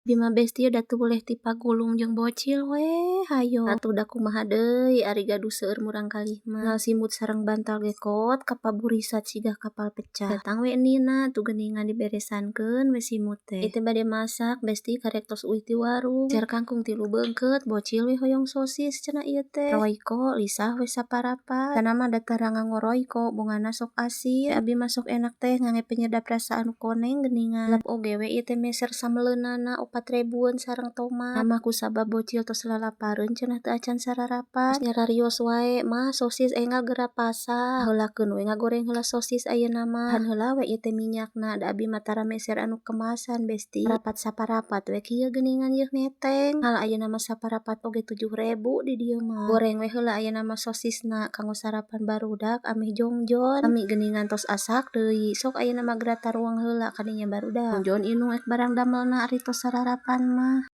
Abi mah, Besti, da teu boleh tipagulung jeung bocil we hayo. Atuh da kumaha deui, ari gaduh seueur murangkalih mah. Ngal simut sareng bantal ge kot kapaburisat siga kapal pecah. Datang we Nina tuh geuningan, diberesankeun we simut teh. Ieu teh bade masak, Besti, karek tos uih ti warung. Meser kangkung tilu beungkeut, bocil we hoyong sosis cenah ieu teh. Royco lisah we saparapat. Sana mah da tara nganggo Royco, bongana sok asin. Abi mah sok enak teh ngangge penyedap rasa anu koneng geuningan. Lep oge we ieu teh meser sameleunana 4 ribueun sareng tomat. Mah kusabab bocil tos lalapareun cenah, teu acan sararapan. Nyararios wae, "Mah, sosis enggal geura pasak." Heulakeun we ngagoreng heula sosis ayeuna mah. Tahan heula we ieu teh minyakna, da abi mah tara meser anu kemasan, Besti. Saparapat saparapat we kieu geuningan yeuh ngeteng. Hal ayeuna mah saparapat oge 7.000 di dieu mah. Goreng we heula ayeuna mah sosisna kanggo sarapan barudak ameh jongjon. Ami geuningan tos asak deui. Sok ayeuna mah geura taruang heula kadinya, barudak. Jongjon inung ek barang damelna ari tos sararapan mah.